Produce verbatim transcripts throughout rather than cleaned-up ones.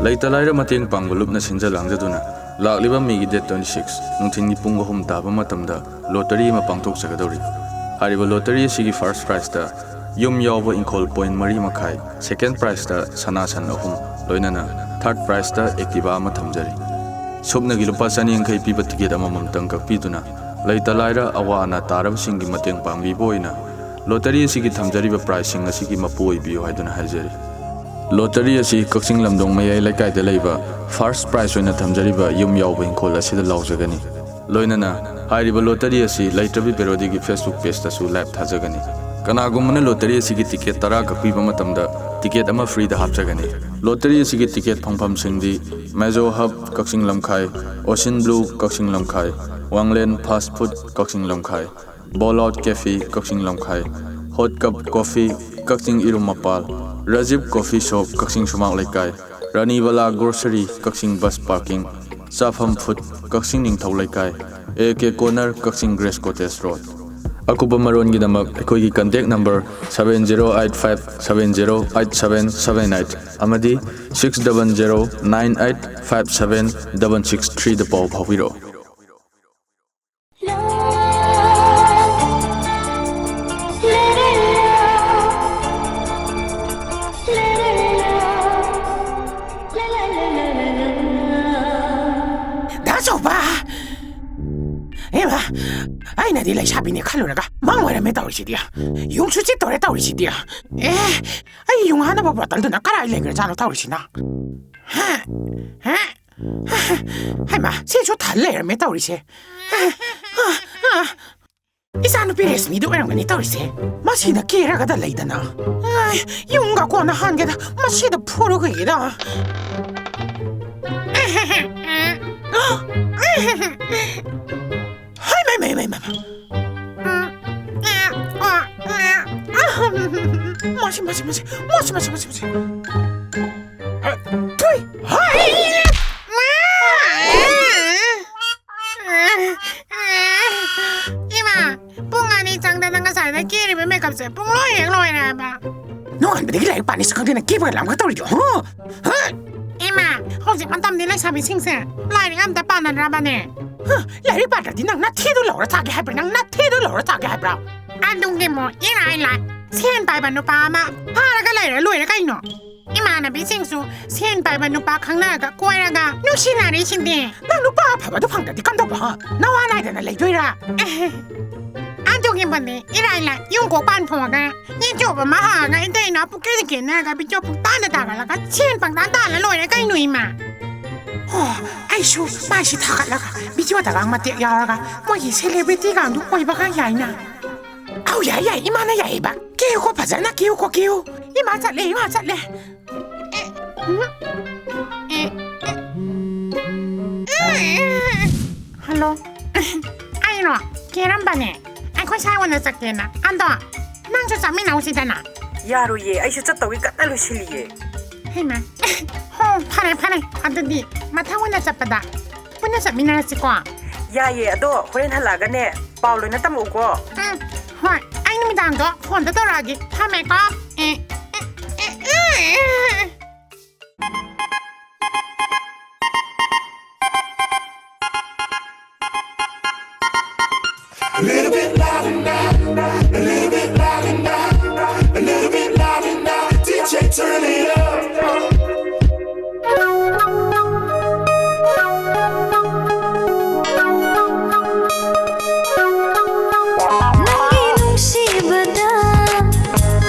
ꯂꯩꯇ ꯂꯥꯏꯔ ꯃꯇꯦꯡ ꯄꯥꯡꯕ ꯂꯨꯞꯅ ꯁꯤꯟꯖ ꯂꯥꯡꯖꯗꯨꯅ ꯂꯥꯛꯂꯤꯕ ꯃꯦꯒꯤ date twenty six ꯅꯨꯡꯊꯤꯜꯒꯤ ꯄꯨꯡ ꯑꯍꯨꯝ ꯇꯥꯕ ꯃꯇꯝꯗ lottery ꯑꯃ ꯄꯥꯡꯊꯣꯛꯆꯒꯗꯧꯔꯤ꯫ ꯍꯥꯏꯔꯤꯕ lottery ꯑꯁꯤꯒꯤ first prizeꯇ ꯌꯨꯝ ꯌꯥꯎꯕ ꯏꯪꯈꯣꯜ point ꯃꯔꯤ ꯃꯈꯥꯏ, second prizeꯇ ꯁꯅꯥ ꯁꯟ ꯑꯍꯨꯝ, ꯂꯣꯏꯅꯅ third prizeꯇ Activa ꯑꯃ ꯊꯝꯖꯔꯤ꯫ ꯁꯨꯞꯅꯒꯤ ꯂꯨꯄꯥ ꯆꯅꯤ ꯌꯥꯡꯈꯩ ꯄꯤꯕ ticket ꯑꯃꯃꯝꯇꯪ ꯀꯛꯄꯤꯗꯨꯅ ꯂꯩꯇ ꯂꯥꯏꯔ ꯑꯋꯥ ꯑꯅꯥ ꯇꯥꯔꯕꯁꯤꯡꯒꯤ ꯃꯇꯦꯡ ꯄꯥꯡꯕꯤꯕ ꯑꯣꯏꯅ lottery ꯑꯁꯤꯒꯤ ꯊꯝꯖꯔꯤꯕ prizeꯁꯤꯡ ꯑꯁꯤꯒꯤ ꯃꯄꯨ ꯑꯣꯏꯕꯤꯌꯨ ꯍꯥꯏꯗꯨꯅ ꯍꯥꯏꯖꯔꯤ꯫ Lottery ꯑꯁꯤ ꯀꯛꯆꯤꯡ ꯂꯝꯗꯣꯡ ꯃꯌꯥꯏ ꯂꯩꯀꯥꯏꯗ ꯂꯩꯕ first prize ꯑꯣꯏꯅ ꯊꯝꯖꯔꯤꯕ ꯌꯨꯝ ꯌꯥꯎꯕ ꯏꯪꯈꯣꯜ ꯑꯁꯤꯗ ꯂꯥꯎꯖꯒꯅꯤ꯫ ꯂꯣꯏꯅꯅ ꯍꯥꯏꯔꯤꯕ lottery ꯑꯁꯤ ꯂꯩꯇ꯭ꯔꯕꯤ ꯄꯦꯔꯣꯗꯤꯒꯤ Facebook pageꯇꯁꯨ live ꯊꯥꯖꯒꯅꯤ꯫ ꯀꯅꯥꯒꯨꯝꯕꯅ lottery ꯑꯁꯤꯒꯤ ticket ꯇꯔꯥ ꯀꯛꯄꯤꯕ ꯃꯇꯝꯗ ticket ꯑꯃ freeꯗ ꯍꯥꯞꯆꯒꯅꯤ꯫ Lottery ꯑꯁꯤꯒꯤ ticket ꯐꯪꯐꯝꯁꯤꯡꯗꯤ Mezo Hub ꯀꯛꯆꯤꯡ ꯂꯝꯈꯥꯏ, Ocean Blue ꯀꯛꯆꯤꯡ ꯂꯝꯈꯥꯏ, Wanglen Fast Food ꯀꯛꯆꯤꯡ ꯂꯝꯈꯥꯏ, Ball Out Cafe ꯀꯛꯆꯤꯡ ꯂꯝꯈꯥꯏ, Hot Cup Coffee ꯀꯛꯆꯤꯡ ꯏꯔꯨꯝ ꯃꯄꯥꯜ, Rajib Coffee Shop ꯀꯛꯆꯤꯡ ꯁꯨꯃꯥꯡ ꯂꯩꯀꯥꯏ, ꯔꯥꯅꯤꯕꯂꯥ Grocery ꯀꯛꯆꯤꯡ bus parking, ꯆꯥꯐꯝ Food ꯀꯛꯆꯤꯡ ꯅꯤꯡꯊꯧ ꯂꯩꯀꯥꯏ, A K Corner Kakching Grace Cottage Road꯫ ꯑꯀꯨꯞꯄ ꯃꯔꯣꯟꯒꯤꯗꯃꯛ ꯑꯩꯈꯣꯏꯒꯤ contact number seven zero eight five seven zero eight seven seven eight ꯑꯃꯗꯤ six double zero nine eight five seven double six threeꯗ ꯄꯥꯎ ꯐꯥꯎꯕꯤꯔꯛꯎ꯫ ꯗꯥ ꯆꯧꯕ! ꯑꯦꯃ, ꯑꯩꯅꯗꯤ ꯂꯩꯁꯥꯕꯤꯅꯦ ꯈꯜꯂꯨꯔꯒ ꯃꯪ ꯑꯣꯏꯔꯝꯃꯦ ꯇꯧꯔꯤꯁꯤꯗꯤ꯫ ꯌꯨꯝꯁꯨ ꯆꯤꯠꯇꯧꯔꯦ ꯇꯧꯔꯤꯁꯤꯗꯤ꯫ ꯑꯦ, ꯑꯩ ꯌꯨꯡ ꯍꯥꯟꯅꯕ ꯕꯣꯇꯜꯗꯨꯅ ꯀꯗꯥꯏ ꯂꯩꯈ꯭ꯔꯖꯥꯠꯅꯣ ꯇꯧꯔꯤꯁꯤꯅ? ꯍꯥ? ꯍꯥ? ꯍꯩꯃꯥ, ꯁꯤꯁꯨ ꯊꯜ ꯂꯩꯔꯝꯃꯦ ꯇꯧꯔꯤꯁꯦ꯫ ꯏꯆꯥꯅꯨꯄꯤ ꯔꯦꯁꯃꯤꯗꯨ ꯑꯣꯏꯔꯝꯒꯅꯤ ꯇꯧꯔꯤꯁꯦ꯫ ꯃꯁꯤꯅ ꯀꯦꯔꯒꯗ ꯂꯩꯗꯅ꯫ ꯑꯥꯏ, ꯌꯨꯝꯒ ꯀꯣꯟꯅ ꯍꯥꯟꯒꯦꯗ, ꯃꯁꯤꯗ ꯐꯨꯔꯨꯈꯤꯒꯦꯗ꯫ ꯍꯥꯏ, ꯃꯥꯏ, ꯃꯥꯏ, ꯃꯥꯏ, ꯃꯥꯏ, ꯃꯥꯏ꯫ ꯃꯁꯤ, ꯃꯁꯤ, ꯃꯁꯤ, ꯃꯁꯤ, ꯃꯁꯤ, ꯃꯁꯤ, ꯃꯁꯤ꯫ ꯊꯨꯏ! ꯍꯥꯏ! ꯏꯃꯥ, ꯄꯨꯡ ꯑꯅꯤ ꯆꯪꯗꯅ ꯉꯁꯥꯏꯗ ꯀꯦꯔꯤꯕ makeupꯁꯦ ꯄꯨꯡ ꯂꯣꯏ ꯍꯦꯛ ꯂꯣꯏꯔꯦ ꯍꯥꯏꯕ꯫ ꯅꯣꯡꯉꯥꯟꯕꯗꯒꯤ ꯂꯥꯏꯔꯤꯛ ꯄꯥꯅꯤꯁꯨ ꯈꯪꯗꯦ, ꯅꯪ ꯀꯦꯕꯒ ꯂꯥꯝꯒ ꯇꯧꯔꯤꯗꯣ, ꯍꯨ? ꯍꯨ? ꯏꯃꯥ, ꯍꯧꯖꯤꯛ ꯃꯇꯝꯗꯤ ꯂꯩꯁꯥꯕꯤꯁꯤꯡꯁꯦ ꯂꯥꯏꯔꯤꯛ ꯑꯝꯇ ꯄꯥꯅꯗ꯭ꯔꯕꯅꯦ꯫ ꯍ, ꯂꯥꯏꯔꯤꯛ ꯄꯥꯗ꯭ꯔꯗꯤ ꯅꯪ ꯅꯊꯤꯗꯣ ꯂꯧꯔ ꯆꯥꯒꯦ ꯍꯥꯏꯕ꯭ꯔꯥ? ꯅꯪ ꯅꯊꯤꯗꯣ ꯂꯧꯔ ꯆꯥꯒꯦ ꯍꯥꯏꯕ꯭ꯔꯥ? ꯑꯗꯨꯒꯤꯕꯨ ꯏꯔꯥꯏ ꯂꯥꯏ, ꯁꯦꯟ ꯄꯥꯏꯕ ꯅꯨꯄꯥ ꯑꯃ ꯐꯥꯔꯒ ꯂꯩꯔ ꯂꯣꯏꯔꯦ ꯀꯩꯅꯣ꯫ ꯏꯃꯥꯟꯅꯕꯤꯁꯤꯡꯁꯨ ꯁꯦꯟ ꯄꯥꯏꯕ ꯅꯨꯄꯥ ꯈꯪꯅꯔꯒ ꯀꯣꯏꯔꯒ ꯅꯨꯡꯁꯤꯅꯔꯤꯁꯤꯗꯤ꯫ ꯅꯪ ꯅꯨꯄꯥ ꯑꯐꯕꯗꯣ ꯐꯪꯗ꯭ꯔꯗꯤ ꯀꯝꯗꯧꯕ, ꯍ? ꯅꯋꯥ ꯅꯥꯏꯗꯅ ꯂꯩꯗꯣꯏꯔꯥ? ꯑꯗꯨꯒꯤꯕꯨꯗꯤ ꯏꯔꯥꯏ ꯂꯥꯏ, ꯌꯨꯝ ꯀꯣꯛ ꯄꯥꯟꯊꯣꯛꯑꯒ YouTube ꯑꯃ ꯍꯥꯡꯉꯒ ꯏꯇꯩ ꯏꯅꯥꯎ ꯄꯨꯀꯦꯅ ꯀꯦꯅꯔꯒ video ꯄꯨꯡꯇꯥꯟꯗ ꯇꯥꯒꯠꯂꯒ ꯁꯦꯟ ꯄꯪꯇꯥꯟ ꯇꯥꯜꯂ ꯂꯣꯏꯔꯦ ꯀꯩꯅꯣ ꯏꯃꯥ꯫ ꯍꯣ, ꯑꯩꯁꯨ ꯃꯥꯏꯁꯤ ꯊꯥꯒꯠꯂꯒ videoꯗꯒ ꯃꯇꯦꯛ ꯌꯥꯎꯔꯒ ꯃꯣꯏꯒꯤ celebrityꯒꯗꯨ ꯑꯣꯏꯕꯒ ꯌꯥꯏꯅ꯫ ꯑꯧ, ꯌꯥꯏ, ꯌꯥꯏ, ꯏꯃꯥꯅ ꯌꯥꯏꯌꯦꯕ꯫ ꯀꯦꯌꯨꯀꯣ, ꯐꯖꯅ ꯀꯦꯌꯨꯀꯣ, ꯀꯦꯌꯨ꯫ ꯏꯃꯥ ꯆꯠꯂꯦ, ꯏꯃꯥ ꯆꯠꯂꯦ꯫ ꯍꯜꯂꯣ꯫ ꯑꯩꯔꯣ? ꯀꯦꯔꯝꯕꯅꯦ꯫ ꯑꯩꯈꯣꯏ ꯁꯥꯏ ꯎꯅ ꯆꯠꯀꯦꯅ꯫ ꯑꯗꯣ ꯅꯪꯁꯨ ꯆꯠꯃꯤꯟꯅꯧꯁꯤꯗꯅ꯫ ꯌꯥꯔꯣꯏꯌꯦ, ꯑꯩꯁꯨ ꯆꯠꯇꯧꯒꯤ ꯀꯟꯅ ꯂꯣꯏꯁꯤꯜꯂꯤꯌꯦ꯫ ꯍꯩꯃꯥ꯫ ꯍꯣ, ꯐꯔꯦ, ꯐꯔꯦ꯫ ꯑꯗꯨꯗꯤ ꯃꯊꯪ ꯑꯣꯏꯅ ꯆꯠꯄꯗ ꯄꯨꯟꯅ ꯆꯠꯃꯤꯟꯅꯔꯁꯤꯀꯣ꯫ ꯌꯥꯏꯌꯦ, ꯑꯗꯣ ꯍꯣꯔꯦꯟ ꯍꯜꯂꯛꯑꯒꯅꯦ, ꯄꯥꯎ ꯂꯣꯏꯅ ꯇꯝꯃꯛꯎꯀꯣ꯫ ꯎꯝ, ꯍꯣꯏ꯫ ꯑꯩ ꯅꯨꯃꯤꯗꯥꯡꯗꯣ ꯐꯣꯟꯗ ꯇꯧꯔꯛꯑꯒꯦ꯫ ꯊꯝꯃꯦꯀꯣ꯫ ꯑꯦ, ꯑꯦ, ꯑꯦ, ꯑꯦ, ꯑꯦ꯫ A little bit louder now, a little bit louder now, a little bit louder now. D J, turn it up. ꯅꯪꯒꯤ ꯅꯨꯡꯁꯤꯕꯗ,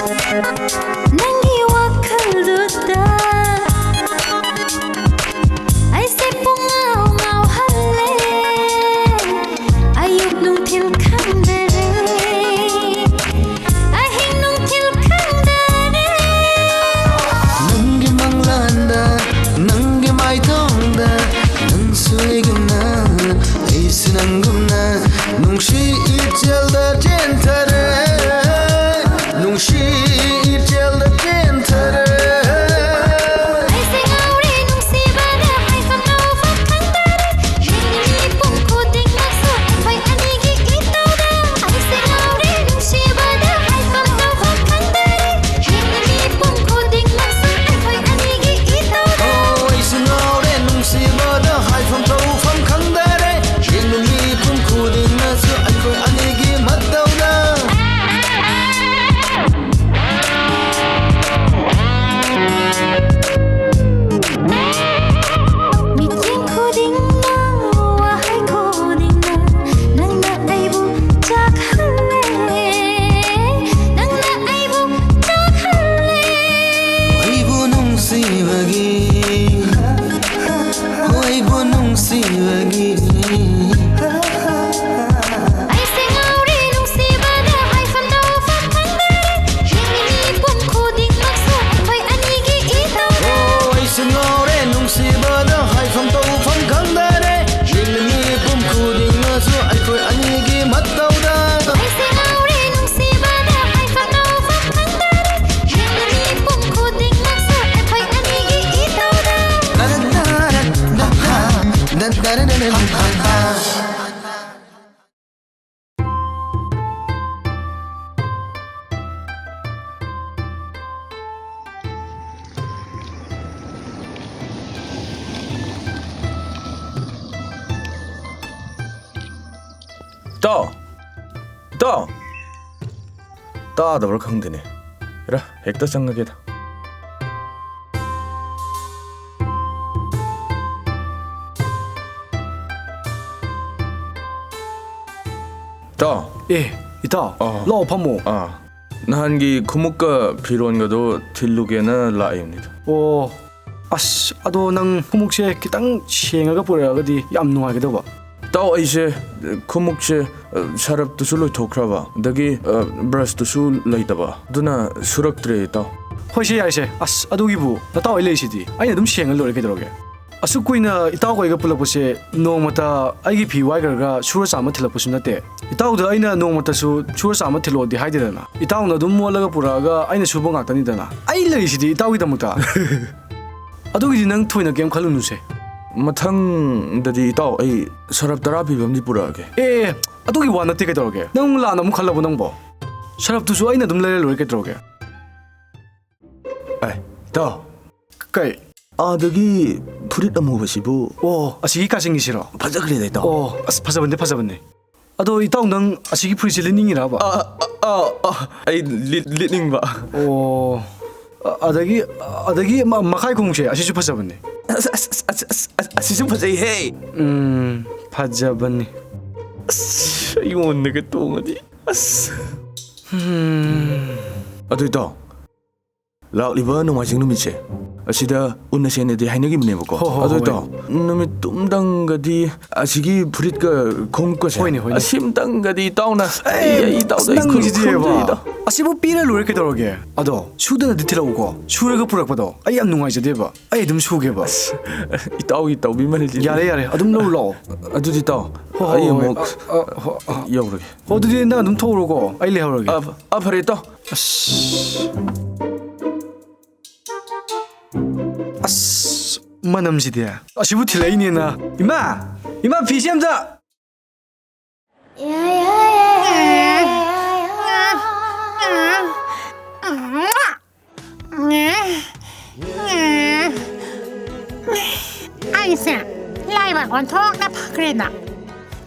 ꯅꯪꯒꯤ ꯋꯥꯈꯜꯗꯨꯗ ꯏꯇꯥꯎ! ꯏꯇꯥꯎ! ꯇꯥꯗꯕ꯭ꯔꯥ ꯈꯪꯗꯦꯅꯦ꯫ ꯏꯔꯥ, ꯍꯦꯛꯇ ꯆꯪꯉꯒꯦꯗ꯫ ꯏꯇꯥꯎ! ꯑꯦ, ꯏꯇꯥꯎ, ꯑꯥ꯫ ꯂꯥꯛꯑꯣ, ꯐꯝꯃꯣ꯫ ꯑꯥ꯫ ꯅꯍꯥꯟꯒꯤ ꯈꯣꯡꯎꯞꯀ ꯐꯤꯔꯣꯟꯒꯗꯣ ꯊꯤꯜꯂꯨꯒꯦꯅ ꯂꯥꯛꯏꯕꯅꯤꯗ꯫ ꯑꯣ, ꯑꯁ, ꯑꯗꯣ ꯅꯪ ꯈꯣꯡꯎꯞꯁꯦ ꯈꯤꯇꯪ ꯁꯦꯡꯉꯒ ꯄꯨꯔꯛꯑꯒꯗꯤ ꯌꯥꯝ ꯅꯨꯡꯉꯥꯏꯒꯗꯧꯕ꯫ ꯏꯇꯥꯎ, ꯑꯩꯁꯦ ꯈꯣꯡꯎꯞꯁꯦ, ꯑ, ꯁꯔꯞꯇꯨꯁꯨ ꯂꯣꯏꯊꯣꯛꯈ꯭ꯔꯕ, ꯑꯗꯒꯤ, ꯑ, ꯕ꯭ꯔꯁꯇꯨꯁꯨ ꯂꯩꯇꯕ, ꯑꯗꯨꯅ ꯁꯨꯔꯛꯇ꯭ꯔꯦ, ꯏꯇꯥꯎ꯫ ꯍꯣꯏꯁꯦ, ꯌꯥꯏꯁꯦ꯫ ꯑꯁ, ꯑꯗꯨꯒꯤꯕꯨ ꯅꯇꯥꯎ ꯑꯩ ꯂꯩꯁꯤꯗꯤ, ꯑꯩꯅ ꯑꯗꯨꯝ ꯁꯦꯡꯉ ꯂꯣꯏꯔꯦ, ꯀꯩꯗꯧꯔꯒꯦ? ꯑꯁꯨꯛ ꯀꯨꯏꯅ ꯏꯇꯥꯎꯒ ꯑꯩꯒ ꯄꯨꯜꯂꯛꯄꯁꯦ, ꯅꯣꯡꯃꯇ ꯑꯩꯒꯤ ꯐꯤ ꯋꯥꯏꯈ꯭ꯔꯒ ꯁꯨꯔ ꯆꯥꯝꯃ ꯊꯤꯜꯂꯛꯄꯁꯨ ꯅꯠꯇꯦ꯫ ꯏꯇꯥꯎꯗ ꯑꯩꯅ ꯅꯣꯡꯃꯇꯁꯨ ꯁꯨꯔ ꯆꯥꯝꯃ ꯊꯤꯜꯂꯛꯑꯣꯗꯤ ꯍꯥꯏꯗꯦꯗꯅ꯫ ꯏꯇꯥꯎꯅ ꯑꯗꯨꯝ ꯃꯣꯠꯂꯒ ꯄꯨꯔꯛꯑꯒ ꯑꯩꯅ ꯁꯨꯕ ꯉꯥꯛꯇꯅꯤꯗꯅ꯫ ꯑꯩ ꯂꯩꯔꯤꯁꯤꯗꯤ ꯏꯇꯥꯎꯒꯤꯗꯃꯛꯇ꯫ ꯑꯗꯨꯒꯤꯗꯤ ꯅꯪ ꯊꯣꯏꯅ ꯀꯩꯝ ꯈꯜꯂꯨꯅꯨꯁꯦ꯫ ꯃꯊꯪꯗꯗꯤ ꯏꯇꯥꯎ, ꯑꯩ ꯁꯔꯞ ꯇꯔꯥ ꯄꯤꯕ ꯑꯃꯗꯤ ꯄꯨꯔꯛꯑꯒꯦ꯫ ꯑꯦ, ꯑꯦ, ꯑꯗꯨꯒꯤ ꯋꯥ ꯅꯠꯇꯦ, ꯀꯩꯗꯧꯔꯒꯦ? ꯅꯪ ꯂꯥꯟꯅ ꯑꯃꯨꯛ ꯈꯜꯂꯕꯣ ꯅꯪꯕꯣ? ꯁꯔꯞꯇꯨꯁꯨ ꯑꯩꯅ ꯑꯗꯨꯝ ꯂꯩꯔ ꯂꯣꯏꯔꯦ, ꯀꯩꯗꯧꯔꯒꯦ? ꯑꯦ, ꯏꯇꯥꯎ꯫ ꯀꯩ? ꯑꯥꯗꯒꯤ ꯐꯨꯔꯤꯠ ꯑꯃꯨꯕꯁꯤꯕꯨ? ꯑꯣ, ꯑꯁꯤꯒꯤ ꯀꯥꯆꯤꯟꯒꯤꯁꯤꯔꯣ? ꯐꯖꯈ꯭ꯔꯦꯗ, ꯏꯇꯥꯎ꯫ ꯑꯣ, ꯑꯁ, ꯐꯖꯕꯅꯦ, ꯐꯖꯕꯅꯦ꯫ ꯑꯗꯣ ꯏꯇꯥꯎ, ꯅꯪ ꯑꯁꯤꯒꯤ ꯐꯨꯔꯤꯠꯁꯦ ꯂꯤꯠꯅꯤꯡꯉꯤꯔꯕ? ꯑꯥ, ꯑꯥ, ꯑꯥ, ꯑꯩ ꯂꯤꯠ-, ꯂꯤꯠꯅꯤꯡꯕ꯫ ꯑꯣ, ꯑ-, ꯑꯗꯒꯤ, ꯑꯗꯒꯤ ꯃ-, ꯃꯈꯥꯏ ꯈꯣꯡꯎꯞꯁꯦ, ꯑꯁꯤꯁꯨ ꯐꯖꯕꯅꯦ꯫ ꯑꯁ, ꯑꯁ, ꯑꯁꯤꯁꯨ ꯐꯖꯩꯍꯦ꯫ ꯎꯝ, ꯐꯖꯕꯅꯤ꯫ ꯑꯁ, ꯑꯩꯉꯣꯟꯗꯒ ꯇꯣꯡꯉꯗꯤ꯫ ꯑꯁ꯫ ꯎꯝ꯫ ꯑꯗꯨ ꯏꯇꯥꯎ, ꯂꯥꯛꯂꯤꯕ ꯅꯣꯡꯃꯥꯏꯖꯤꯡ ꯅꯨꯃꯤꯠꯁꯦ, ꯑꯁꯤꯗ ꯎꯟꯅꯁꯦꯅꯗꯤ ꯍꯥꯏꯅꯈꯤꯕꯅꯦꯕꯀꯣ꯫ ꯍꯣ, ꯍꯣ, ꯑꯗꯨ ꯍꯣꯏ꯫ ꯏꯇꯥꯎ, ꯅꯨꯃꯤꯠ ꯑꯃꯇꯪꯒꯗꯤ ꯑꯁꯤꯒꯤ ꯐꯨꯔꯤꯠꯀ ꯈꯣꯡꯎꯞꯀꯁꯦ, ꯍꯣꯏꯅꯦ, ꯍꯣꯏꯅꯦ꯫ ꯑꯁꯤꯝꯇꯪꯒꯗꯤ ꯏꯇꯥꯎꯅ, ꯑꯦ, ꯑꯩ, ꯑꯩ ꯏꯇꯥꯎꯗ ꯑꯁ, ꯑꯩ ꯈꯨꯔꯨꯝ-, ꯅꯪꯒꯤꯁꯤꯗꯤꯕ꯫ ꯈꯨꯔꯨꯝꯖꯩ, ꯏꯇꯥꯎ꯫ ꯑꯁꯤꯕꯨ ꯄꯤꯔ ꯂꯣꯏꯔꯦ, ꯀꯩꯗꯧꯔꯒꯦ? ꯑꯗꯣ ꯁꯨꯗꯅꯗꯤ ꯊꯤꯜꯂꯛꯎꯀꯣ꯫ ꯁꯨꯔꯒ ꯄꯨꯔꯛꯄꯗꯣ ꯑꯩ ꯌꯥꯝ ꯅꯨꯡꯉꯥꯏꯖꯗꯦꯕ꯫ ꯑꯩ ꯑꯗꯨꯝ ꯁꯨꯒꯦꯕ꯫ ꯑꯁ, ꯏꯇꯥꯎꯒꯤ ꯇꯧꯕꯤꯃꯜꯂꯤꯁꯤꯗꯤ꯫ ꯌꯥꯔꯦ, ꯌꯥꯔꯦ, ꯑꯗꯨꯝ ꯂꯧꯔꯨ ꯂꯥꯛꯑꯣ꯫ ꯑꯗꯨꯗꯤ ꯏꯇꯥꯎ, ꯍꯣ, ꯍꯣ, ꯑꯩ ꯍꯣꯏ꯫ ꯑꯃꯨꯛ ꯑ, ꯑ, ꯍꯣ, ꯑ꯫ ꯌꯧꯔꯒꯦ꯫ ꯍꯣ, ꯑꯗꯨꯗꯤ ꯅꯪ ꯑꯗꯨꯝ ꯊꯣꯛꯎꯔꯣꯀꯣ, ꯑꯩ ꯂꯩꯍꯧꯔꯒꯦ꯫ ꯑ, ꯑ, ꯐꯔꯦ, ꯏꯇꯥꯎ꯫ ꯑꯁ꯫ ꯑꯁ, ꯃꯅꯝꯁꯤꯗꯤ꯫ ꯑꯁꯤꯕꯨ ꯊꯤꯜꯂꯛꯏꯅꯦꯅ꯫ ꯏꯃꯥ! ꯏꯃꯥ, ꯐꯤꯁꯦ ꯑꯝꯇ! ꯑꯩꯁꯦ ꯂꯥꯏꯕꯛ ꯑꯣꯟꯊꯣꯛꯅ ꯐꯈ꯭ꯔꯦꯅ꯫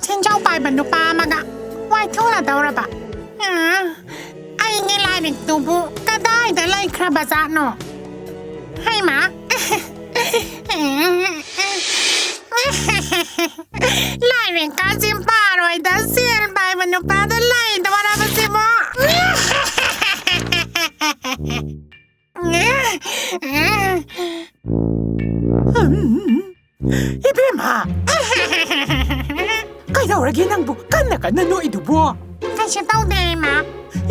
ꯁꯦꯟꯖꯥꯎ ꯍꯥꯏꯕ ꯅꯨꯄꯥ ꯑꯃꯒ ꯋꯥꯏꯊꯣꯛꯅꯗꯧꯔꯕ꯫ ꯎꯝ, ꯑꯩꯒꯤ ꯂꯥꯏꯔꯤꯛꯇꯨꯕꯨ ꯀꯗꯥꯏꯗ ꯂꯩꯈ꯭ꯔꯕꯖꯥꯠꯅꯣ? ꯍꯩꯃꯥ! ꯂꯥꯏꯔꯤꯛꯀꯥꯁꯦ ꯄꯥꯔꯣꯏꯗ ꯁꯦꯜ ꯄꯥꯏꯕ ꯅꯨꯄꯥꯗ ꯂꯩꯗꯧꯔꯕꯁꯤꯕꯣ꯫ ꯎꯝ, ꯏꯕꯦꯝꯃ! ꯀꯩꯗꯧꯔꯒꯦ ꯅꯪꯕꯨ ꯀꯟꯅ ꯀꯟꯅ ꯅꯣꯛꯏꯗꯨꯕꯣ? ꯀꯩꯁꯨ ꯇꯧꯗꯦ, ꯏꯃꯥ꯫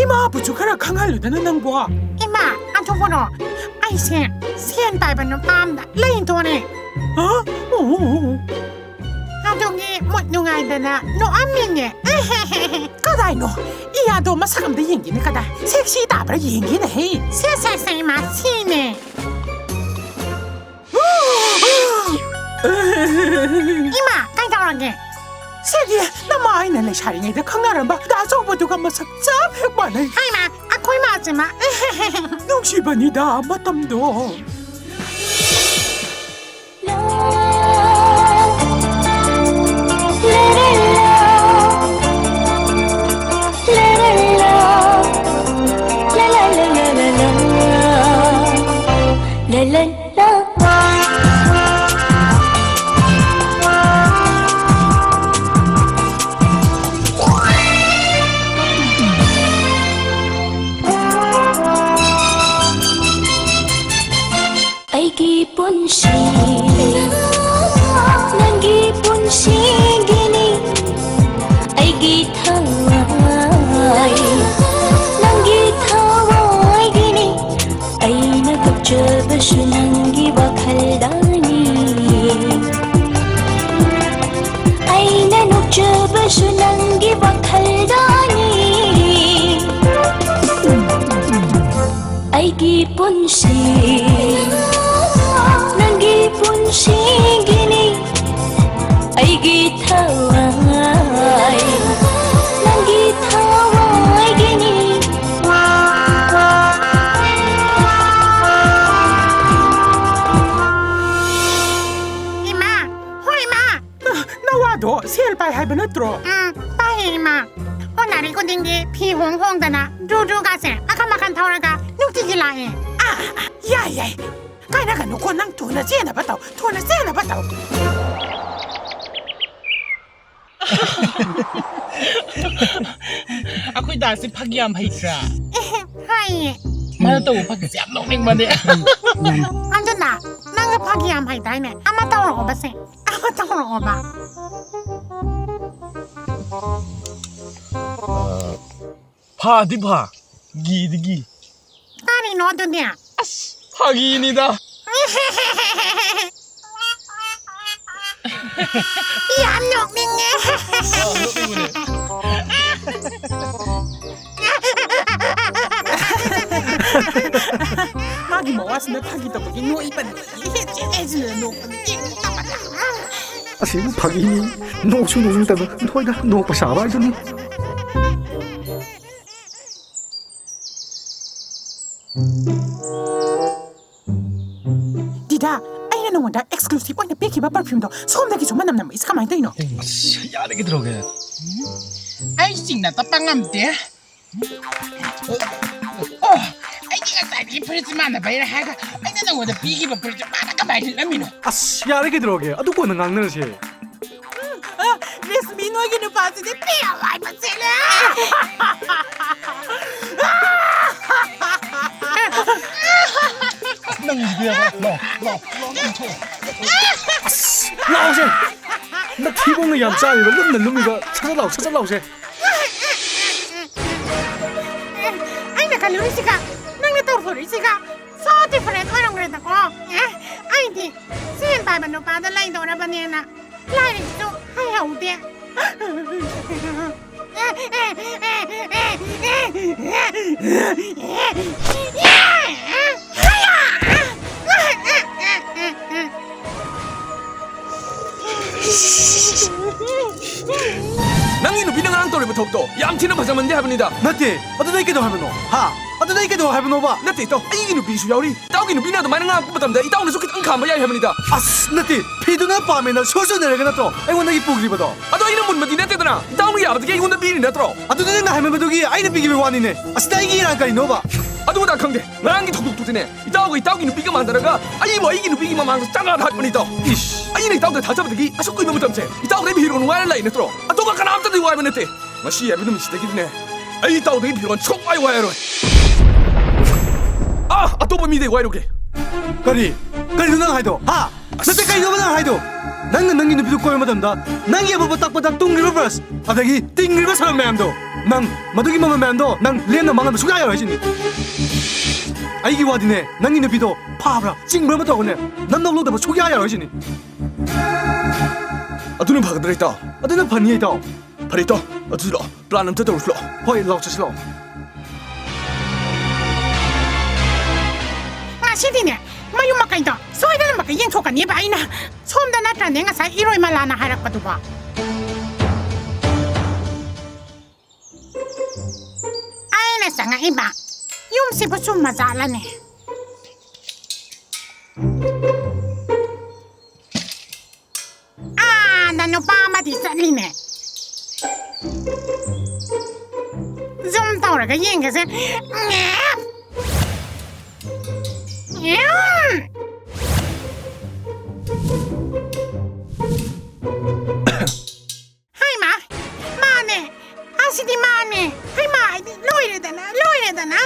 ꯏꯃꯥꯕꯨꯁꯨ ꯈꯔ ꯈꯪꯍꯜꯂꯨꯗꯅ ꯅꯪꯕꯣ꯫ ꯏꯃꯥ, ꯑꯗꯨꯕꯨꯔꯣ, ꯑꯩꯁꯦ ꯁꯦꯟ ꯄꯥꯏꯕ ꯅꯨꯄꯥ ꯑꯝꯗ ꯂꯩꯗꯣꯔꯦ꯫ ꯍꯥ? ꯑꯣ꯫ ꯑꯗꯨꯒꯤ ꯃꯨꯠ ꯅꯨꯡꯉꯥꯏꯗꯅ ꯅꯣꯛꯑꯝꯃꯤꯅꯦ꯫ ꯀꯗꯥꯏꯅꯣ? ꯏꯌꯥꯗꯣ ꯃꯁꯛ ꯑꯝꯗ ꯌꯦꯡꯒꯦꯅꯦ, ꯀꯗꯥꯏ? ꯁꯦꯛꯁꯤ ꯇꯥꯕ꯭ꯔꯥ ꯌꯦꯡꯒꯦꯅꯦ ꯍꯦ꯫ ꯁꯦ, ꯁꯦ, ꯁꯦ, ꯏꯃꯥ, ꯁꯤꯅꯦ꯫ ꯏꯃꯥ, ꯀꯩꯗꯧꯔꯒꯦ? ꯁꯤꯗꯤ ꯅꯃꯥ ꯑꯩꯅ ꯂꯩꯁꯥꯔꯤꯉꯩꯗ ꯈꯪꯅꯔꯝꯕ ꯗꯥ ꯆꯧꯕꯗꯨꯒ ꯃꯁꯛ ꯆꯞ ꯍꯦꯛ ꯃꯥꯟꯅꯩ꯫ ꯍꯩꯃꯥ, ꯑꯩꯈꯣꯏ ꯃꯥꯁꯤꯃ꯫ ꯅꯨꯡꯁꯤꯕꯅꯤꯗ ꯃꯇꯝꯗꯣ꯫ ꯑꯩꯒꯤ ꯄꯨꯟꯁꯤ ꯅꯪꯒꯤ ꯄꯨꯟꯁꯤꯒꯤꯅꯤ, ꯑꯩꯒꯤ ꯊꯋꯥꯏ ꯅꯪꯒꯤ ꯊꯋꯥꯏꯒꯤꯅꯤ, ꯑꯩꯅ ꯀꯞꯆꯕꯁꯨ ꯅꯪꯒꯤ ꯋꯥꯈꯜꯗꯅꯤ, ꯑꯩꯅ ꯅꯣꯛꯆꯕꯁꯨ ꯅꯪꯒꯤ ꯋꯥꯈꯜꯗꯅꯤ꯫ ꯑꯩꯒꯤ ꯄꯨꯟꯁꯤ ꯅꯪꯒꯤ ꯄꯨꯟꯁꯤꯒꯤꯅꯤ, ꯑꯩꯒꯤ ꯊꯋꯥꯏ ꯅꯪꯒꯤ ꯊꯋꯥꯏꯒꯤꯅꯤ꯫ ꯏꯃꯥ! ꯍꯣꯏ, ꯏꯃꯥ! ꯅꯋꯥꯗꯣ ꯁꯦꯜ ꯄꯥꯏ ꯍꯥꯏꯕ ꯅꯠꯇ꯭ꯔꯣ? ꯅꯪꯒꯤ ꯐꯤ ꯍꯣꯡ ꯍꯣꯡꯗꯅ ꯗ꯭ꯔꯨ ꯗ꯭ꯔꯨꯒꯥꯁꯦ ꯃꯈꯜ ꯃꯈꯜ ꯊꯧꯔꯒ ꯅꯨꯡꯇꯤꯒꯤ ꯂꯥꯛꯑꯦ꯫ ꯑꯥ, ꯑꯥ, ꯌꯥꯏ, ꯌꯥꯏ꯫ ꯀꯥꯏꯅꯒꯅꯨꯀꯣ, ꯅꯪ ꯊꯨꯅ ꯆꯦꯟꯅꯕ ꯇꯧ, ꯊꯨꯅ ꯆꯦꯟꯅꯕ ꯇꯧ꯫ ꯑꯩꯈꯣꯏ ꯗꯥꯁꯦ ꯐꯥꯒꯤ ꯌꯥꯝ ꯍꯩꯇ꯭ꯔꯥ? ꯍꯩꯌꯦ꯫ ꯃꯥꯅ ꯇꯧꯕ ꯐꯥꯒꯤꯁꯦ ꯌꯥꯝ ꯅꯣꯛꯅꯤꯡꯕꯅꯦ꯫ ꯑꯗꯨꯅ ꯅꯪꯁꯨ ꯐꯥꯒꯤ ꯌꯥꯝ ꯍꯩꯗꯥꯏꯅꯦ? ꯑꯃ ꯇꯧꯔꯛꯑꯣꯕꯁꯦ, ꯑꯃ ꯇꯧꯔꯛꯑꯣꯕ꯫ ꯐꯥꯗꯤ ꯐꯥ, ꯒꯤꯗꯤ ꯒꯤ꯫ ꯀꯔꯤꯅꯣ ꯑꯗꯨꯗꯤ? ꯑꯁ, ꯐꯥꯒꯤꯅꯤꯗ꯫ ꯌꯥꯝ ꯅꯣꯛꯅꯤꯡꯉꯦ꯫ ꯑꯥ, ꯅꯣꯛꯅꯤꯡꯕꯅꯦ꯫ ꯃꯥꯒꯤ ꯃꯋꯥꯁꯤꯅ ꯐꯥꯒꯤ ꯇꯧꯕꯒꯤ ꯅꯣꯛꯏꯕꯅꯤ꯫ ꯍꯦꯟꯖꯤꯟ ꯍꯦꯟꯖꯤꯟꯅ ꯅꯣꯛꯄꯅꯤ꯫ ꯌꯦꯡꯅꯤꯡꯗꯕꯅ꯫ ꯑꯁꯤꯕꯨ ꯐꯥꯒꯤꯅꯤ꯫ ꯅꯣꯛꯁꯨ ꯅꯣꯛꯅꯤꯡꯗꯕ, ꯅꯣꯏꯗ ꯅꯣꯛꯄ ꯁꯥꯕ ꯍꯥꯏꯗꯨꯅꯤ꯫ ꯗꯤꯗꯥ, ꯑꯩꯅ ꯅꯉꯣꯟꯗ exclusive ꯑꯣꯏꯅ ꯄꯤꯈꯤꯕ perfumeꯗꯣ ꯁꯣꯝꯗꯒꯤꯁꯨ ꯃꯅꯝ ꯅꯝꯃꯛꯏꯁꯦ ꯀꯃꯥꯏꯅ ꯇꯧꯔꯤꯅꯣ? ꯑꯁ, ꯌꯥꯔꯦ, ꯀꯩꯗꯧꯔꯒꯦ? ꯑꯩ ꯆꯤꯡꯅ ꯇꯞꯄ ꯉꯝꯗꯦ꯫ ꯑꯣ, ꯑꯩꯒꯤ ꯉꯁꯥꯏꯗꯒꯤ ꯐꯨꯔꯤꯠꯁꯤ ꯃꯥꯟꯅꯕꯩꯔꯥ ꯍꯥꯏꯔꯒ ꯑꯩꯅ ꯅꯉꯣꯟꯗ ꯄꯤꯈꯤꯕ ꯐꯨꯔꯤꯠꯁꯦ ꯃꯥꯅ ꯀꯃꯥꯏꯅ ꯂꯤꯠꯂꯝꯃꯤꯅꯣ? ꯑꯁ, ꯌꯥꯔꯦ, ꯀꯩꯗꯧꯔꯒꯦ? ꯑꯗꯨ ꯀꯣꯟꯅ ꯉꯥꯡꯅꯔꯁꯦ꯫ ꯑ, ꯔꯦꯁꯃꯤ, ꯅꯣꯏꯒꯤ ꯅꯨꯄꯥꯁꯤꯗꯤ ꯄꯤꯌꯥ ꯋꯥꯏꯕ ꯆꯦꯜꯂꯦ꯫ ꯑꯁ, ꯅꯪꯒꯤꯗꯤ ꯌꯥꯔꯣꯏ꯫ ꯂꯥꯎ, ꯂꯥꯎ, ꯂꯥꯎ, ꯅꯪ ꯊꯣꯛꯑꯣ꯫ ꯑꯁ, ꯂꯥꯎꯁꯦ꯫ ꯅꯊꯤꯕꯣꯡꯅ ꯌꯥꯝ ꯆꯥꯔꯤꯕ, ꯂꯨꯝꯅ ꯂꯨꯝꯃꯤꯕ꯫ ꯁꯠ ꯁꯠ ꯂꯥꯎ, ꯁꯠ ꯁꯠ ꯂꯥꯎꯁꯦ꯫ ꯑꯩꯅ ꯈꯜꯂꯨꯔꯤꯁꯤꯒ ꯅꯪꯅ ꯇꯧꯊꯣꯔꯛꯏꯁꯤꯒ so different ꯑꯣꯏꯔꯝꯈ꯭ꯔꯦꯗꯀꯣ꯫ ꯑꯦ, ꯑꯩꯗꯤ ꯁꯦꯟ ꯄꯥꯏꯕ ꯅꯨꯄꯥꯗ ꯂꯩꯗꯧꯔꯕꯅꯦꯅ ꯂꯥꯏꯔꯤꯛꯁꯨ ꯍꯩꯍꯧꯗꯦ꯫ ꯅꯪꯒꯤ ꯅꯨꯄꯤꯅ ꯉꯔꯥꯡ ꯇꯧꯔꯤꯕ ꯊꯕꯛꯇꯣ ꯌꯥꯝ ꯊꯤꯅ ꯐꯖꯃꯟꯗꯦ ꯍꯥꯏꯕꯅꯤꯗ꯫ ꯅꯠꯇꯦ, ꯑꯗꯨꯗ ꯑꯩ ꯀꯩꯗꯧ ꯍꯥꯏꯕꯅꯣ? ꯍꯥ? ꯑꯗꯨꯗ ꯑꯩ ꯀꯩꯗꯧ ꯍꯥꯏꯕꯅꯣꯕ? ꯅꯠꯇꯦ, ꯏꯇꯥꯎ, ꯑꯩꯒꯤ ꯅꯨꯄꯤꯁꯨ ꯌꯥꯎꯔꯤ꯫ ꯏꯇꯥꯎꯒꯤ ꯅꯨꯄꯤꯅ ꯑꯗꯨꯃꯥꯏꯅ ꯉꯥꯡꯉꯛꯄ ꯃꯇꯝꯗ ꯏꯇꯥꯎꯅꯁꯨ ꯈꯤꯇꯪ ꯈꯥꯝꯕ ꯌꯥꯏ ꯍꯥꯏꯕꯅꯤꯗ꯫ ꯑꯁ, ꯅꯠꯇꯦ, ꯐꯤꯗꯨꯅ ꯄꯥꯝꯃꯦꯅ ꯁꯨ ꯁꯨꯅꯔꯒ ꯅꯠꯇ꯭ꯔꯣ ꯑꯩꯉꯣꯟꯗꯒꯤ ꯄꯨꯈ꯭ꯔꯤꯕꯗꯣ? ꯑꯗꯣ ꯑꯩꯅ ꯃꯨꯟꯕꯗꯤ ꯅꯠꯇꯦꯗꯅ, ꯏꯇꯥꯎꯅ ꯌꯥꯕꯗꯒꯤ ꯑꯩꯉꯣꯟꯗ ꯄꯤꯔꯤ ꯅꯠꯇ꯭ꯔꯣ? ꯑꯗꯨꯗꯤ ꯅꯪꯅ ꯍꯥꯏꯃꯟꯕꯗꯨꯒꯤ ꯑꯩꯅ ꯄꯤꯈꯤꯕꯒꯤ ꯋꯥꯅꯤꯅꯦ꯫ ꯑꯁꯤꯗ ꯑꯩꯒꯤ ꯏꯔꯥꯟ ꯀꯔꯤꯅꯣꯕ? ꯑꯗꯨ ꯑꯗꯥ ꯈꯪꯗꯦ, ꯉꯔꯥꯡꯒꯤ ꯊꯧꯗꯣꯛꯇꯨꯗꯤꯅꯦ, ꯏꯇꯥꯎꯒ ꯏꯇꯥꯎꯒꯤ ꯅꯨꯄꯤꯒ ꯃꯥꯟꯅꯔꯒ ꯑꯩꯕꯨ ꯑꯩꯒꯤ ꯅꯨꯄꯤꯒꯤ ꯃꯃꯥꯡꯗ ꯆꯪꯉꯛꯑ ꯍꯥꯠꯄꯅꯤ, ꯏꯇꯥꯎ꯫ ꯏꯁ! ꯑꯩꯅ ꯏꯇꯥꯎꯗ ꯊꯥꯖꯕꯗꯒꯤ ꯑꯁꯨꯛ ꯀꯨꯏꯕ ꯃꯇꯝꯁꯦ ꯏꯇꯥꯎꯗ ꯑꯩ ꯐꯤꯔꯣꯟ ꯋꯥꯏꯔ ꯂꯥꯛꯏ ꯅꯠꯇ꯭ꯔꯣ? ꯑꯇꯣꯞꯄ ꯀꯅꯥꯝꯇꯗꯤ ꯋꯥꯏꯕ ꯅꯠꯇꯦ꯫ ꯉꯁꯤ ꯍꯥꯏꯕ ꯅꯨꯃꯤꯠꯁꯤꯗꯒꯤꯗꯤꯅꯦ, ꯑꯩ ꯏꯇꯥꯎꯗꯒꯤ ꯐꯤꯔꯣꯟ ꯁꯨꯡꯋꯥꯏ ꯋꯥꯏꯔꯔꯣꯏ꯫ ꯑꯥ, ꯑꯇꯣꯞꯄ ꯃꯤꯗꯩ ꯋꯥꯏꯔꯨꯒꯦ꯫ ꯀꯔꯤ? ꯀꯔꯤꯅꯣ ꯅꯪ ꯍꯥꯏꯗꯣ? ꯍꯥ? ꯅꯠꯇꯦ, ꯀꯩꯅꯣꯕ ꯅꯪ ꯍꯥꯏꯗꯣ? ꯅꯪꯅ ꯅꯪꯒꯤ ꯅꯨꯄꯤꯗꯨ ꯀꯣꯏꯕ ꯃꯇꯝꯗ ꯅꯪꯒꯤ ꯑꯄꯣꯛꯄ ꯇꯛꯄꯗ ꯇꯨꯡꯂꯤꯕ ꯕ꯭ꯔꯁ ꯑꯗꯒꯤ ꯇꯤꯡꯂꯤꯕ ꯁꯔꯞ ꯃꯌꯥꯝꯗꯣ, ꯅꯪ ꯃꯗꯨꯒꯤ ꯃꯃꯜ ꯃꯌꯥꯝꯗꯣ ꯅꯪ ꯂꯦꯝꯅ ꯃꯥꯡꯍꯟꯕ ꯁꯨꯡꯌꯥ ꯌꯥꯔꯣꯏ ꯍꯥꯏꯁꯤꯅꯤ꯫ ꯑꯩꯒꯤ ꯋꯥꯗꯤꯅꯦ, ꯅꯪꯒꯤ ꯅꯨꯄꯤꯗꯣ ꯐꯥꯕ꯭ꯔꯥ, ꯆꯤꯡꯕ꯭ꯔꯥ ꯑꯃ ꯇꯧꯔꯒꯅꯦ, ꯅꯝꯗꯧ ꯂꯧꯗꯕ ꯁꯨꯡꯌꯥ ꯌꯥꯔꯣꯏ ꯍꯥꯏꯁꯤꯅꯤ꯫ ꯑꯗꯨꯅ ꯐꯒꯗ꯭ꯔꯥ, ꯏꯇꯥꯎ? ꯑꯗꯨꯅ ꯐꯅꯤ, ꯏꯇꯥꯎ꯫ ꯐꯔꯦ, ꯏꯇꯥꯎ, ꯑꯗꯨꯗꯤ ꯂꯥꯛꯑꯣ, ꯄ꯭ꯂꯥꯟ ꯑꯝꯇ ꯇꯧꯔꯁꯤ ꯂꯥꯛꯑꯣ꯫ ꯍꯣꯏ, ꯂꯥꯛꯑꯣ, ꯆꯠꯁꯤ ꯂꯥꯛꯑꯣ꯫ ꯉꯁꯤꯗꯤꯅꯦ, ꯃꯌꯨꯝ ꯃꯀꯩꯗꯣ ꯁꯣꯏꯗꯅꯃꯛꯀꯤ ꯌꯦꯡꯊꯣꯛꯀꯅꯦꯕ ꯑꯩꯅ꯫ ꯁꯣꯝꯗ ꯅꯠꯇ꯭ꯔꯅꯦ ꯉꯁꯥꯏ ꯏꯔꯣꯏ ꯃꯂꯥꯅ ꯍꯥꯏꯔꯛꯄꯗꯨꯕꯣ? ꯑꯩꯅ ꯆꯪꯉꯛꯏꯕ ꯌꯨꯝꯁꯤꯕꯨ ꯆꯨꯝꯃ ꯖꯥꯠꯂꯅꯦ? ꯑꯥꯗ ꯅꯨꯄꯥ ꯑꯃꯗꯤ ꯆꯠꯂꯤꯅꯦ꯫ ꯖꯨꯝ ꯇꯧꯔꯒ ꯌꯦꯡꯒꯦꯁꯦ꯫ ꯍꯩꯃꯥ! ꯃꯥꯅꯦ! ꯑꯁꯤꯗꯤ ꯃꯥꯅꯦ! ꯍꯩꯃꯥ! ꯑꯩꯗꯤ ꯂꯣꯏꯔꯦꯗꯅ! ꯂꯣꯏꯔꯦꯗꯅ!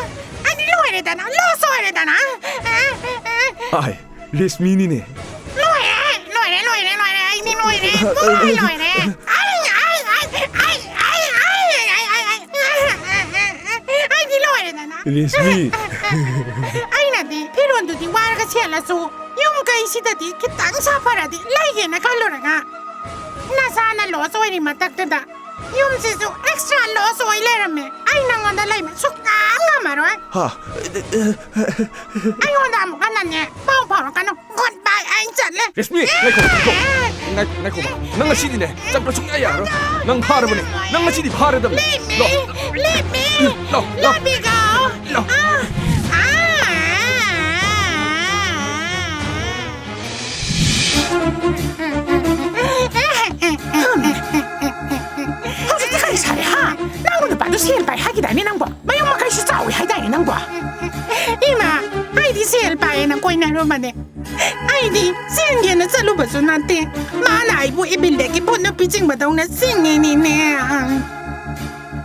ꯑꯩꯗꯤ ꯂꯣꯏꯔꯦꯗꯅ! ꯂꯣꯁ ꯑꯣꯏꯔꯦꯗꯅ! ꯑꯦ, ꯑꯦ, ꯑꯦ꯫ ꯑꯥꯏ, ꯔꯦꯁꯃꯤꯅꯤꯅꯦ꯫ ꯂꯣꯏꯔꯦ! ꯂꯣꯏꯔꯦ, ꯂꯣꯏꯔꯦ, ꯂꯣꯏꯔꯦ! ꯑꯩꯗꯤ ꯂꯣꯏꯔꯦ! ꯄꯨꯡꯂꯣꯏ ꯂꯣꯏꯔꯦ! ꯑꯩ, ꯑꯩ, ꯑꯩ, ꯑꯩꯗꯤ ꯂꯣꯏꯔꯦꯗꯅ! ꯔꯦꯁꯃꯤ! ꯑꯩꯅꯗꯤ ꯐꯤꯔꯣꯟꯗꯨꯗꯤ ꯋꯥꯏꯔꯒ ꯁꯦꯠꯂꯁꯨ ꯌꯨꯝ ꯀꯩꯁꯤꯗꯗꯤ ꯈꯤꯇꯪ ꯁꯥꯐꯔꯗꯤ ꯂꯩꯒꯦꯅ ꯈꯜꯂꯨꯔꯒ ꯅꯁꯥꯅ ꯂꯣꯁ ꯑꯣꯏꯔꯤ ꯃꯊꯛꯇꯨꯗ ꯌꯨꯝꯁꯤꯁꯨ ꯑꯦꯛꯁꯇ꯭ꯔꯥ ꯂꯣꯁ ꯑꯣꯏ ꯂꯩꯔꯝꯃꯦ꯫ ꯑꯩ ꯅꯪꯉꯣꯟꯗ ꯂꯩꯕ ꯁꯨꯛꯉꯝ ꯉꯝꯃꯔꯣꯏ꯫ ꯍꯥ? ꯑꯩꯉꯣꯟꯗ ꯑꯃꯨꯛ ꯍꯟꯅꯅꯦ ꯄꯥꯎ ꯐꯥꯎꯔꯛꯀꯅꯨ꯫ ꯒꯨꯗ ꯕꯥꯏ, ꯑꯩ ꯆꯠꯂꯦ꯫ ꯔꯦꯁꯃꯤ, ꯉꯥꯏꯈꯣ, ꯉꯥꯏꯈꯣ꯫ ꯉꯥꯏꯈꯣ, ꯉꯥꯏꯈꯣ꯫ ꯅꯪ ꯉꯁꯤꯗꯤꯅꯦ ꯆꯠꯄ ꯁꯨꯡꯌꯥ ꯌꯥꯔꯔꯣꯏ꯫ ꯅꯪ ꯐꯥꯔꯕꯅꯦ꯫ ꯅꯪ ꯉꯁꯤꯗꯤ ꯐꯥꯔꯗꯕꯅꯦ꯫ Leave me! ꯂꯥꯎ꯫ Leave me! ꯂꯥꯎ, ꯂꯥꯎ꯫ Let me go! ꯂꯥꯎ꯫ ꯔꯨꯃꯅꯦ꯫ ꯑꯩꯗꯤ ꯆꯦꯟꯒꯦꯅ ꯆꯠꯂꯨꯕꯁꯨ ꯅꯠꯇꯦ꯫ ꯃꯥꯅ ꯑꯩꯕꯨ ꯏꯕꯤꯜꯗꯒꯤ ꯚꯨꯠ ꯅꯨꯄꯤ ꯆꯤꯡꯕꯗꯧꯅ ꯆꯤꯡꯉꯤꯅꯤꯅꯦ꯫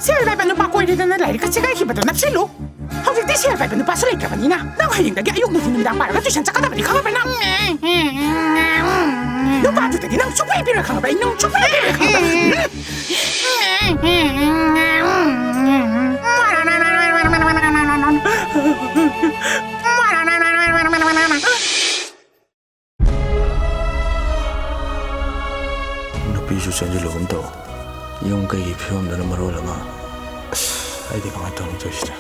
ꯁꯦꯜ ꯄꯥꯏꯕ ꯅꯨꯄꯥ ꯀꯣꯏꯔꯦꯗꯅ ꯂꯥꯏꯔꯤꯛꯀ ꯁꯦꯒꯥꯏꯈꯤꯕꯗꯣ ꯅꯞꯁꯤꯜꯂꯨ꯫ ꯍꯧꯖꯤꯛꯇꯤ ꯁꯦꯜ ꯄꯥꯏꯕ ꯅꯨꯄꯥꯁꯨ ꯂꯩꯇ꯭ꯔꯕꯅꯤꯅ ꯅꯪ ꯍꯌꯦꯡꯗꯒꯤ ꯑꯌꯨꯛ ꯅꯨꯡꯊꯤꯜ ꯅꯨꯃꯤꯗꯥꯡ ꯄꯥꯔꯒ ꯇ꯭ꯌꯨꯁꯟ ꯆꯠꯀꯗꯕꯅꯤ, ꯈꯪꯉꯕ꯭ꯔꯥ ꯅꯪ? ꯅꯨꯄꯥꯗꯨꯗꯗꯤ ꯅꯪ ꯁꯨꯡꯄꯤ ꯄꯤꯔꯣꯏ, ꯈꯪꯉꯕ꯭ꯔꯥ? ꯑꯩ ꯅꯪ ꯁꯨꯡꯄꯤ ꯄꯤꯔꯣꯏ, ꯈꯪꯉꯕ꯭ꯔꯥ? ꯅꯨꯄꯤꯁꯨ ꯆꯦꯟꯁꯤꯜꯂꯨꯒꯨꯝ ꯇꯧ꯫ ꯌꯨꯝ ꯀꯩꯒꯤ ꯐꯤꯕꯝꯗꯨꯅ ꯃꯔꯣꯜ ꯑꯃ꯫ ꯑꯁ, ꯑꯩꯗꯤ ꯀꯃꯥꯏꯅ ꯇꯧꯅꯤ ꯇꯧꯔꯤꯁꯤꯗ?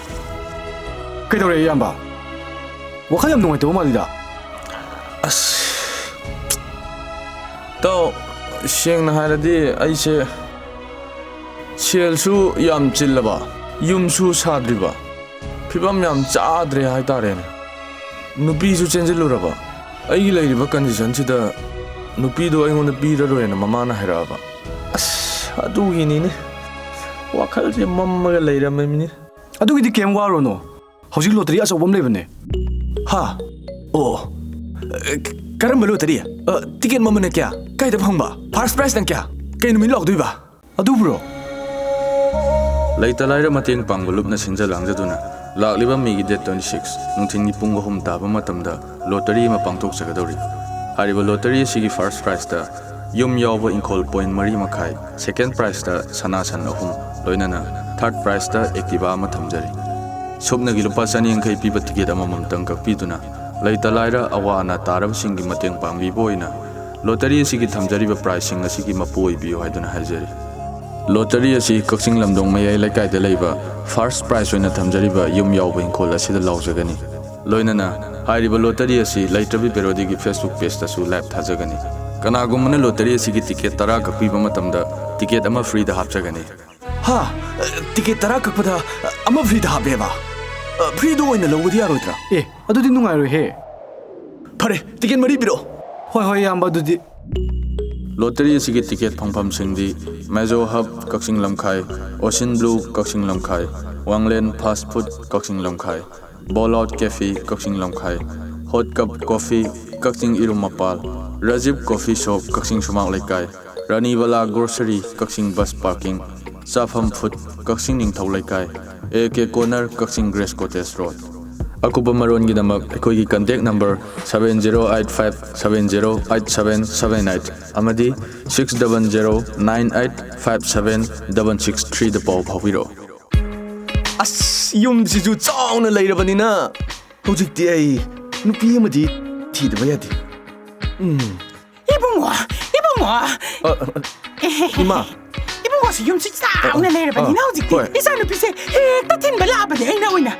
ꯀꯩꯗꯧꯔꯦ, ꯏꯌꯥꯝꯕ? ꯋꯥꯈꯜ ꯌꯥꯝ ꯅꯨꯡꯉꯥꯏꯇꯕ ꯃꯥꯜꯂꯤꯗ꯫ ꯑꯁ, ꯇꯥꯎ, ꯁꯦꯡꯅ ꯍꯥꯏꯔꯗꯤ ꯑꯩꯁꯦ ꯁꯦꯜꯁꯨ ꯌꯥꯝ ꯆꯤꯜꯂꯕ, ꯌꯨꯝꯁꯨ ꯁꯥꯗ꯭ꯔꯤꯕ, ꯐꯤꯕꯝ ꯌꯥꯝ ꯆꯥꯗ꯭ꯔꯦ ꯍꯥꯏꯇꯥꯔꯦꯅꯦ꯫ ꯅꯨꯄꯤꯁꯨ ꯆꯦꯟꯁꯤꯜꯂꯨꯔꯕ꯫ ꯑꯩꯒꯤ ꯂꯩꯔꯤꯕ ꯀꯟꯗꯤꯁꯟꯁꯤꯗ ꯅꯨꯄꯤꯗꯣ ꯑꯩꯉꯣꯟꯗ ꯄꯤꯔꯔꯣꯏꯅ ꯃꯃꯥꯅ ꯍꯥꯏꯔꯛꯑꯕ꯫ ꯑꯁ, ꯑꯗꯨꯒꯤꯅꯤꯅꯦ ꯋꯥꯈꯜꯁꯦ ꯃꯝꯃꯒ ꯂꯩꯔꯝꯃꯤꯅꯦ꯫ ꯑꯗꯨꯒꯤꯗꯤ ꯀꯩꯝ ꯋꯥꯔꯨꯅꯨ, ꯍꯧꯖꯤꯛ ꯂꯣꯇꯔꯤ ꯑꯆꯧꯕ ꯑꯃ ꯂꯩꯕꯅꯦ꯫ ꯍꯥ? ꯑꯣ, ꯑ, ꯀ-, ꯀꯔꯝꯕ ꯂꯣꯇꯔꯤ? ꯑ, ꯇꯤꯀꯦꯠ ꯃꯃꯜꯅ ꯀꯌꯥ? ꯀꯥꯏꯗ ꯐꯪꯕ? ꯐꯥꯔꯁ ꯄ꯭ꯔꯥꯏꯖꯅ ꯀꯌꯥ? ꯀꯩ ꯅꯨꯃꯤꯠ ꯂꯥꯎꯗꯣꯏꯕ? ꯑꯗꯨꯕꯨꯔꯣ? ꯂꯩꯇ ꯂꯥꯏꯔ ꯃꯇꯦꯡ ꯄꯥꯡꯕ ꯂꯨꯞꯅ ꯁꯤꯟꯖ ꯂꯥꯡꯖꯗꯨꯅ ꯂꯥꯛꯂꯤꯕ ꯃꯦꯒꯤ ꯗꯦꯠ ꯇ꯭ꯋꯦꯟꯇꯤ ꯁꯤꯛꯁ ꯅꯨꯡꯊꯤꯜꯒꯤ ꯄꯨꯡ ꯑꯍꯨꯝ ꯇꯥꯕ ꯃꯇꯝꯗ ꯂꯣꯇꯔꯤ ꯑꯃ ꯄꯥꯡꯊꯣꯛꯆꯒꯗꯧꯔꯤ꯫ ꯍꯥꯏꯔꯤꯕ ꯂꯣꯇꯔꯤ ꯑꯁꯤꯒꯤ ꯐꯥꯔꯁ ꯄ꯭ꯔꯥꯏꯖꯇ ꯌꯨꯝ ꯌꯥꯎꯕ ꯏꯪꯈꯣꯜ ꯄꯣꯏꯟ ꯃꯔꯤ ꯃꯈꯥꯏ, ꯁꯦꯀꯦꯟ ꯄ꯭ꯔꯥꯏꯖꯇ ꯁꯅꯥꯁꯟ ꯑꯍꯨꯝ, ꯂꯣꯏꯅꯅ ꯊꯥꯔꯠ ꯄ꯭ꯔꯥꯏꯖꯇ ꯑꯦꯛꯇꯤꯚꯥ ꯑꯃ ꯊꯝꯖꯔꯤ꯫ ꯁꯨꯞꯅꯒꯤ ꯂꯨꯄꯥ ꯆꯅꯤ ꯌꯥꯡꯈꯩ ꯄꯤꯕ ꯇꯤꯀꯦꯠ ꯑꯃꯃꯝꯇꯪ ꯀꯛꯄꯤꯗꯨꯅ ꯂꯩꯇ ꯂꯥꯏꯔ ꯑꯋꯥ ꯑꯅꯥ ꯇꯥꯔꯕꯁꯤꯡꯒꯤ ꯃꯇꯦꯡ ꯄꯥꯡꯕꯤꯕ ꯑꯣꯏꯅ ꯂꯣꯇꯔꯤ ꯑꯁꯤꯒꯤ ꯊꯝꯖꯔꯤꯕ ꯄ꯭ꯔꯥꯏꯖꯁꯤꯡ ꯑꯁꯤꯒꯤ ꯃꯄꯨ ꯑꯣꯏꯕꯤꯌꯨ ꯍꯥꯏꯗꯨꯅ ꯍꯥꯏꯖꯔꯤ꯫ ꯂꯣꯇꯔꯤ ꯑꯁꯤ ꯀꯛꯆꯤꯡ ꯂꯝꯗꯣꯡ ꯃꯌꯥꯏ ꯂꯩꯀꯥꯏꯗ ꯂꯩꯕ ꯐꯥꯔꯁ ꯄ꯭ꯔꯥꯏꯖ ꯑꯣꯏꯅ ꯊꯝꯖꯔꯤꯕ ꯌꯨꯝ ꯌꯥꯎꯕ ꯏꯪꯈꯣꯜ ꯑꯁꯤꯗ ꯂꯥꯎꯖꯒꯅꯤ꯫ ꯂꯣꯏꯅꯅ ꯍꯥꯏꯔꯤꯕ ꯂꯣꯇꯔꯤ ꯑꯁꯤ ꯂꯩꯇ꯭ꯔꯕꯤ ꯄꯦꯔꯣꯗꯤꯒꯤ ꯐꯦꯁꯕꯨꯛ ꯄꯦꯖꯇꯁꯨ ꯂꯥꯏꯚ ꯊꯥꯖꯒꯅꯤ꯫ ꯀꯅꯥꯒꯨꯝꯕꯅ ꯂꯣꯇꯔꯤ ꯑꯁꯤꯒꯤ ꯇꯤꯀꯦꯠ ꯇꯔꯥ ꯀꯛꯄꯤꯕ ꯃꯇꯝꯗ ꯇꯤꯀꯦꯠ ꯑꯃ ꯐ꯭ꯔꯤꯗ ꯍꯥꯞꯆꯒꯅꯤ꯫ ꯍꯥ? ꯇꯤꯀꯦꯠ ꯇꯔꯥ ꯀꯛꯄꯗ ꯑꯃ ꯐ꯭ꯔꯤꯗ ꯍꯥꯞꯄꯦꯕ? ꯐ꯭ꯔꯤꯗ ꯑꯣꯏꯅ ꯂꯧꯕꯗꯤ ꯌꯥꯔꯣꯏꯗ꯭ꯔꯥ? ꯑꯦ, ꯑꯗꯨꯗꯤ ꯅꯨꯡꯉꯥꯏꯔꯣꯏꯍꯦ꯫ ꯐꯔꯦ, ꯇꯤꯀꯦꯠ ꯃꯔꯤ ꯄꯤꯔꯛꯑꯣ꯫ ꯍꯣꯏ, ꯍꯣꯏ, ꯏꯌꯥꯝꯕ, ꯑꯗꯨꯗꯤ꯫ ꯂꯣꯇꯔꯤ ꯑꯁꯤꯒꯤ ꯇꯤꯀꯦꯠ ꯐꯪꯐꯝꯁꯤꯡꯗꯤ ꯃꯦꯖꯣ ꯍꯕ ꯀꯛꯆꯤꯡ ꯂꯝꯈꯥꯏ, ꯑꯣꯁꯤꯟ ꯕ꯭ꯂꯨ ꯀꯛꯆꯤꯡ ꯂꯝꯈꯥꯏ, ꯋꯥꯡꯂꯦꯟ ꯐꯥꯁ ꯐꯨꯗ ꯀꯛꯆꯤꯡ ꯂꯝꯈꯥꯏ, ꯕꯣꯜ ꯑꯥꯎꯠ ꯀꯦꯐꯦ ꯀꯛꯆꯤꯡ ꯂꯝꯈꯥꯏ, Hot Cup Coffee, ꯀꯛꯆꯤꯡ ꯏꯔꯨꯝ ꯃꯄꯥꯜ, ꯔꯥꯖꯤꯕ Coffee Shop, ꯀꯛꯆꯤꯡ ꯁꯨꯃꯥꯡ ꯂꯩꯀꯥꯏ, ꯔꯥꯅꯤꯕꯂꯥ Grocery, ꯀꯛꯆꯤꯡ ꯕꯁ ꯄꯥꯔꯀꯤꯡ, ꯆꯥꯐꯝ ꯐꯨꯗ, ꯀꯛꯆꯤꯡ ꯅꯤꯡꯊꯧ ꯂꯩꯀꯥꯏ, A K Corner, Kakching Grace Cottage Road꯫ ꯑꯀꯨꯞꯄ ꯃꯔꯣꯟꯒꯤꯗꯃꯛ ꯑꯩꯈꯣꯏꯒꯤ contact number seven zero eight five seven zero eight seven seven eight ꯑꯃꯗꯤ six double zero nine eight five seven double six three ꯗ ꯄꯥꯎ ꯐꯥꯎꯕꯤꯔꯛꯎ꯫ ꯑꯁ, ꯌꯨꯝꯁꯤꯁꯨ ꯆꯥꯎꯅ ꯂꯩꯔꯕꯅꯤꯅ ꯍꯧꯖꯤꯛꯇꯤ ꯑꯩ ꯅꯨꯄꯤ ꯑꯃꯗꯤ ꯊꯤꯗꯕ ꯌꯥꯗꯦ꯫ ꯎꯝ꯫ ꯏꯕꯨꯡꯉꯣ, ꯏꯕꯨꯡꯉꯣ꯫ ꯑ, ꯑ, ꯏꯃꯥ꯫ ꯏꯕꯨꯡꯉꯣꯁꯤ ꯌꯨꯝꯁꯤ ꯆꯥꯎꯅ ꯂꯩꯔꯕꯅꯤꯅ ꯑ, ꯍꯧꯖꯤꯛꯇꯤ ꯍꯣꯏ꯫ ꯏꯆꯥꯅꯨꯄꯤꯁꯦ ꯍꯦꯛꯇ ꯊꯤꯟꯕ ꯂꯥꯛꯑꯕꯅꯦ ꯑꯩꯅ ꯑꯣꯏꯅ꯫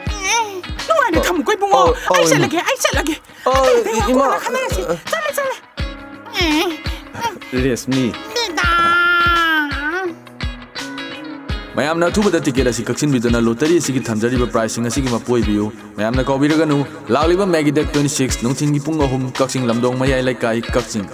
ꯅꯨꯡꯉꯥꯏꯅ ꯊꯝꯃꯨꯀꯣ ꯏꯕꯨꯡꯉꯣ꯫ ꯑ, ꯑ, ꯑꯩ ꯏꯃꯥ꯫ ꯆꯠꯂꯒꯦ, ꯑꯩ ꯆꯠꯂꯒꯦ꯫ ꯑ, ꯑꯇꯩ ꯑꯇꯩ ꯋꯥ ꯏꯃꯥ꯫ ꯀꯣꯟꯅ ꯈꯟꯅꯔꯁꯤ꯫ ꯆꯠꯂꯦ, ꯆꯠꯂꯦ꯫ ꯔꯦꯁꯃꯤ꯫ ꯗꯦꯗꯥ꯫ ꯃꯌꯥꯝꯅ ꯑꯊꯨꯕꯗ ꯇꯤꯀꯦꯠ ꯑꯁꯤ ꯀꯛꯁꯤꯟꯕꯤꯗꯨꯅ ꯂꯣꯇꯔꯤ ꯑꯁꯤꯒꯤ ꯊꯝꯖꯔꯤꯕ ꯄ꯭ꯔꯥꯏꯖꯁꯤꯡ ꯑꯁꯤꯒꯤ ꯃꯄꯨ ꯑꯣꯏꯕꯤꯌꯨ꯫ ꯃꯌꯥꯝꯅ ꯀꯥꯎꯕꯤꯔꯒꯅꯨ, ꯂꯥꯛꯂꯤꯕ ꯃꯦꯒꯤ date twenty six ꯅꯨꯡꯊꯤꯜꯒꯤ ꯄꯨꯡ ꯑꯍꯨꯝ, ꯀꯛꯆꯤꯡ ꯂꯝꯗꯣꯡ ꯃꯌꯥꯏ ꯂꯩꯀꯥꯏ, ꯀꯛꯆꯤꯡ꯫